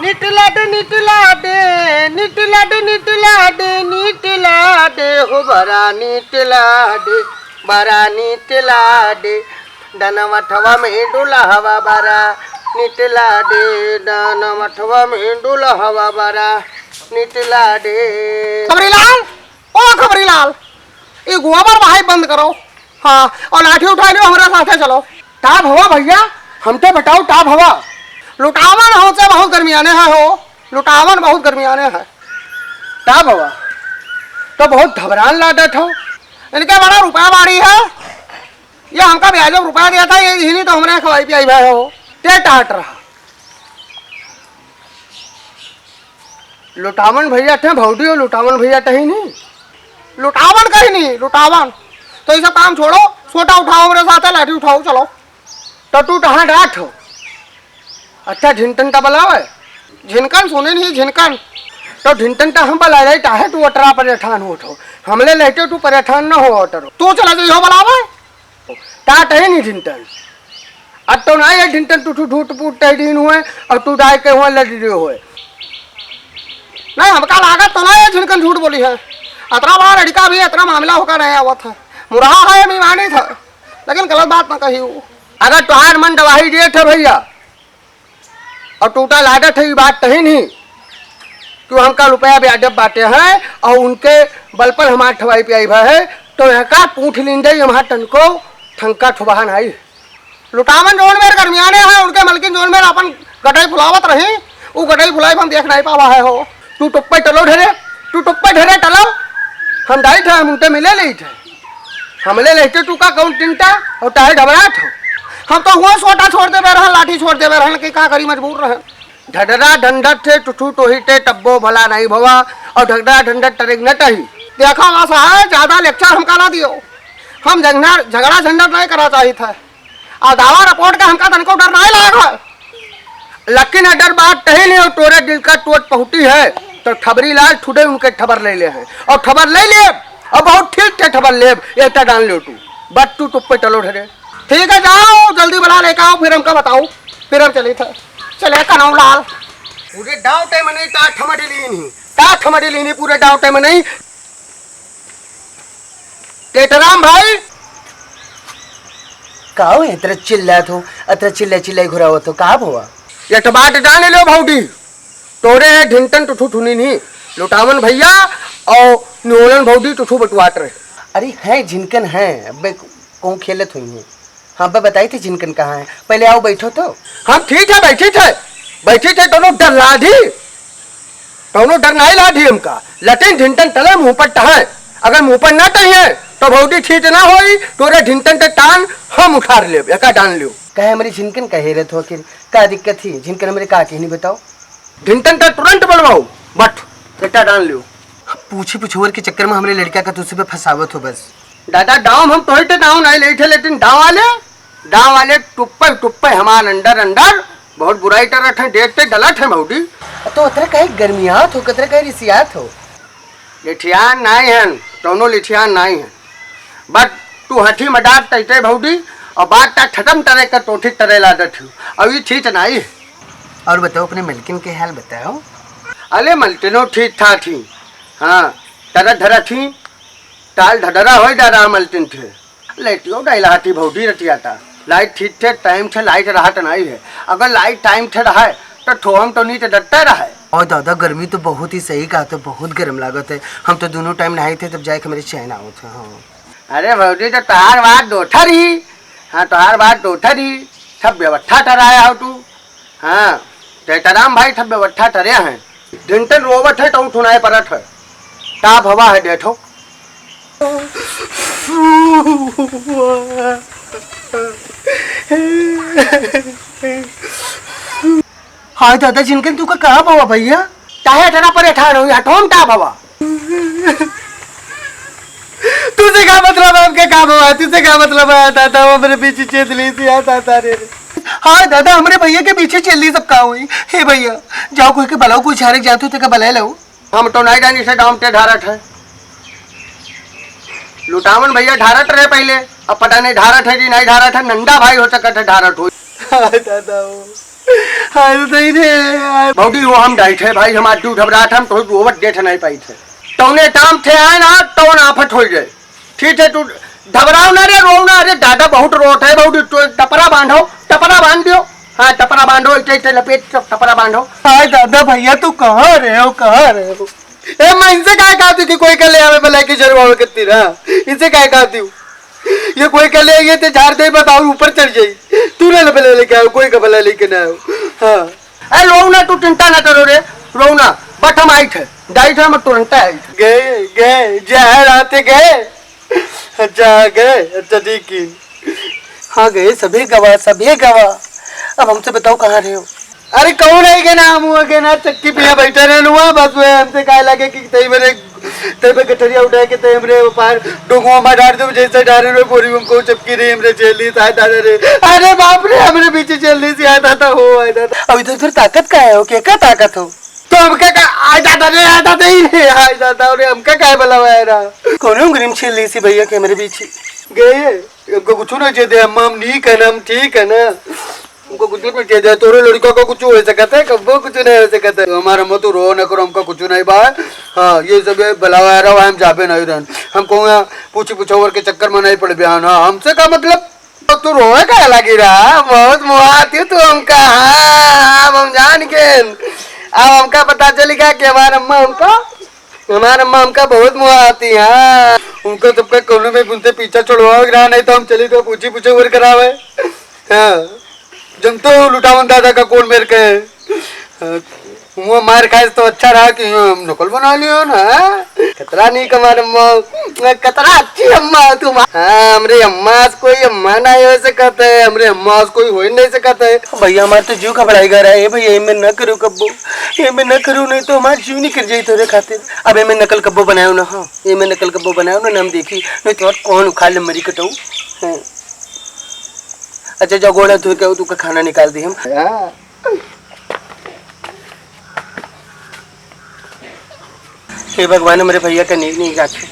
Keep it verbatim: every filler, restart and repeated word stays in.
निटला दे, निटला दे, निटला दे, निटला दे, निटला दे, हो बड़ा निटला दे, बड़ा निटला दे। दनवठवा में डुलहवा बड़ा निटला दे, दनवठवा में डुलहवा बड़ा निटला दे। खबरीलाल, ओ खबरीलाल, ई गोबर बहाई बंद करो। हाँ, और लाठी उठाइ लियो, हमरे साथे चलो। का भवा भइया, हमसे बताओ का भवा? लुटावन हमसे बहुत गर्मियाने है हो, लुटावन बहुत गर्मियाने है। का भवा, तो बहुत घबरान लागत हो। इनके बड़ा रुपया बाड़ी है, ये हमका ब्याजो रुपया देता, ये ही नहीं तो हमरे खवाई पियाई भय हो। ते टाट रहा। लुटावन भइया थे भौडी, और लुटावन भइया टही नहीं। लुटावन कहीं नहीं, लुटावन। तो ये सब काम छोड़ो, सोटा उठाओ, हमरे साथे लाठी उठाओ, चलो। तो तू कहाँ डाट हो? अच्छा, झिनकन का बलावे? झिनकन सुने नहीं, झिनकन। तो झिनकन का हम बला रहे, काहे तू अतरा परेशान होत हो? हमले लेते तू परेशान न हो अतरो। तू चला जाइयो बलावे। ता टही नहीं झिनकन। अब तो ना ये झिनकन तू झूठ पूठ टही दीन हुए और तू जाए के हुए लड़ रहे हुए। नहीं, हमका लागत तो ना ये झिनकन झूठ बोली है। अतरा बड़ा लड़का भी अतरा मामला होकर नहीं आवत है। मुरहा है, बेईमानी था, लेकिन गलत बात ना कही हो। अगर तुहार मन गवाही देत है भइया, और टूटा लागत है, ई बात तही नहीं कि हमका रुपया ब्याजब बाटे हैं और उनके बल पर हमार ठवाई पियाई भय है, तो एका पूछ लीन जाई, हमार तनको ठंका ठुबहा नाई। लुटावन जौन मेर गर्मियाने हैं, उनके मलकिन जौन मेर अपन गटई फुलावत रही, उ गटई फुलाई हम देख नहीं पावा है हो। तू टुप्पे टलो ढेरे, तू टुप्पे ढेरे टलो, हम दाई थे, हम उनके मिले नहीं थे। हमले लेते तू का कौन चिंता और ताहे घबरात हो? हम तो हुआ सोटा छोड़ देवे रहन, लाठी छोड़ देवे रहन कि का करी, मजबूर रहन। ढडरा ढंडत थे टुठू टोही ते टब्बो भला नहीं भवा और ढडरा ढंडत टरेक न टही। देखा वासा है, ज्यादा लेक्चर हमका ना दियो। हम झगड़ा झगड़ा झंझट नहीं करा चाहित है। और दावा रिपोर्ट का हमका तनको डर नहीं लाग है। लेकिन अगर बात कही नहीं और तोरे दिल का चोट पहुंची है, तो ठबरी लाल ठुडे उनके ठबर ले ले हैं। और ठबर ले ले, और बहुत ठीक से ठबर ले, ये तो जान लो तू। बस तू चुप्पे टलो ढेरे। ठीक है, जाओ, जल्दी बला लेके आओ, फिर हमका बताओ, फिर हम चली थे। चले कनऊ लाल। पूरे डाव टाइम नहीं, ता ठमड़ी लीन ही, ता ठमड़ी लीन ही, पूरे डाव टाइम नहीं। टेटराम भाई। का हो, इतरा चिल्लात हो, इतरा चिल्ला चिल्लाई घुरावत हो, का भवा? ये तो बात जान लो भौडी, तोरे है ढिंटन टुठू ठुनी नहीं, लुटावन भैया और निहोलन भौडी टुठू बटुआत रहे। अरे हैं, झिनकन हैं, अबे कहूँ खेलत हुई हैं। हाँ, अबे बताई थे झिनकन कहाँ है, पहले आओ बैठो तो। हम ठीक है, बैठी थे, बैठी थे, दोनों डर लाधी। कौनो डर नाहीं लाधी हमका। लटिन ढिंटन तले मुँह पर टहै। अगर मुँह पर ना टहिए, तो भौजी ठीक ना होई, तोरे ढिंटन के टान हम उठार लेब, एका डान लियो। कहे हमरी झिनकन कहे रहत हो आखिर? का दिक्कत ही? झिनकन हमरे का कहनी बताओ? ढिंटन का तुरंत बोलवाओ, बट एका डान लियो। पूछी पुछोर के चक्कर में हमरे लड़का का तुझसे पे फंसावत हो बस। दादा, दाव हम तोहे ते दाव नाहीं लेते, लेकिन दाव वाले, दाव वाले टुप्पे टुप्पे हमार अंदर अंदर बहुत बुराई करत हैं, देखते गलत हैं भौजी। तो अतरे काहे गर्मियात हो, कतरे काहे रिसियात हो? लिठियान नाहीं हैं, कौनो लिठियान नाहीं हैं। बट तू हठी मजाक तैते भौजी, और बात ता खत्म करे के तोठी तरे लादत हूँ, और ये ठीक नाहीं है। और बताओ, अपने मलकिन के हाल बताओ। अरे मलकिनो ठीक ठाक थी, हाँ, तरह धरत थी, टाल ढडरा हो जा रहा मलकिन थे। लेटियो डाइला हटी भौजी रतिया ता। लाइट ठीक थे, टाइम थे लाइट रहत नाहीं है। अगर लाइट टाइम थे रहे, तो ठोहम तो नीचे डरते रहे। और दादा, गर्मी तो बहुत ही सही कहा, तो बहुत गर्म लागत है। हम तो दोनों टाइम नहाई थे, तब जाए के मेरे चैन आवत है। हाँ। अरे भौजी, तो तोहार बात दोठर ही। हाँ, तोहार बात दोठर ही। सब व्यवस्था टराया हो तू। हाँ, जयताराम भाई सब व्यवस्था टरे हैं। ढिंटन रोवत है तो उठुनाए परत है। ताप हवा है देखो। हाय दादा, झिनकन तू का, का भवा भैया? काहे इतना परेशान हो? हटोम ताप हवा। तुझे का मतलब है, आपके का भवा? तुझे का मतलब है दादा, वो मेरे पीछे चेत ली थी यार दादा रे। हाँ दादा, हमरे भैया के पीछे चल ली सब का हुई। हे भैया, जाओ कोई के बलाओ, कोई झारे जाते हो तो का बलाए लाओ। हम तो नाहीं जानी से दाम ते धारत है। लुटावन भैया धारत रहे पहले, अब पता नहीं धारत है कि नाहीं धारत है, नंदा भाई हो सकत है धारत हो। हाय दादा हो। हाय रे दाई रे, हाय। भौजी, वो हम डाइट है भाई, हम आज दूध घबरात हम तो रोवत देख नहीं पाई थे। तौने काम थे आए ना, तौन आफत हो जाए। ठीक है, तू घबराओ ना रे, रो ना रे, दादा बहुत रोत है, बहुत तो टपरा बांधो, टपरा बांध दियो। हाँ, टपरा बांधो, इते, इते लपेट के टपरा बांधो। हाय दादा, भैया तू कहाँ रहे हो, कहाँ रहे हो? ए, मैं इनसे काहे कहती कि कोई के ले आवे भला की जरवावे के तीर, हाँ? इनसे काहे कहती हूँ? ये कोई के ले आइए तो झाड़ दे, बताओ, ऊपर चढ़ जाई। तू ना भला लेके आओ, कोई का भला लेके ना आओ। हाँ। ए, रो ना, तू चिंता ना करो रे, रो ना, बट हम आइट है, डाइट है, हम तुरंत आइट। गए, गए, जहर आते गए। अच्छा, गए? अच्छा, ठीक है। हाँ, गए, सभी गवा, सभी गवा। अब हमसे बताओ, कहाँ रहे हो? अरे, कौन है के ना, हम हुआ के ना, चक्की पे बैठे रहन हुआ, बस वो हमसे काहे लगे कि तई मेरे, तई पे गठरिया उठा के तई हमरे पार डोंगवा में डाल दो, जैसे डाले रे बोरी, हमको चपकी रही, हमरे चेली, साथ दादा रे। अरे बाप रे, हमरे पीछे चेली से आता था, हो, आया था। अब इधर उधर ताकत का है हो, क्या, क्या ताकत हो? तो हमका का, आय दादा रे, आय दादा ही रे, आय दादा रे, हमका काहे बुलावा है रा? कौन उंगली में छील ली सी भैया के हमरे बीच? गए, हमको कुछ नहीं चाहिए, हम, हम नीक है ना, हम ठीक है ना, हमको कुछ नहीं चाहिए। तोरे लड़का को कुछ हो सकता है, कब्बो कुछ नहीं हो सकता है। हमारा मत रो न करो, हमका कुछ नहीं बा। हाँ, ये सब ये बुलावा है रा, हम जाबे नहीं रहन। हम कहूँ यहाँ पूछी पुछौर के चक्कर में नहीं पड़ बयान। हाँ, हमसे का मतलब? तो तू रोवे काहे लागी रहा? बहुत मुहाती तू हमका। हाँ, अब हम जान गए। अब हमका पता चली का कि हमार अम्मा हमका, हमार अम्मा हमका बहुत मुहाती। हाँ, उनका सबका कौनो में उनसे पीछा छुड़वावे के रहा, नहीं तो हम चली तो पूछी पुछौर करावे। हाँ, जब तो लुटावन दादा का कौन मेर के। हाँ, वो मार खाए तो अच्छा रहा कि हम नकल बना लियो ना, हाँ? कतरा नीक हमार अम्मा, कतरा अच्छी अम्मा तुम। हाँ, हमरे अम्मा से कोई अम्मा नहीं हो सकत है, हमरे अम्मा से कोई हो ही नहीं सकत है। भैया, हमार तो जीव घबराई गा रहा है भैया, एमे न करो कब्बो, एमे न करो, नहीं तो हमार जीव निकल जाई तोरे खातिर। अब एमे नकल कब्बो बनायो ना, हाँ, एमे नकल कब्बो बनायो ना, ना हम देखी, नहीं तो और कौन उखाड़ ले मरी कटऊ। हाँ। अच्छा, जा गोड़ हाथ धो के आओ, तू का खाना निकाल दी हम। हाँ। हे भगवान, हमरे भैया का नीक नीक राखे।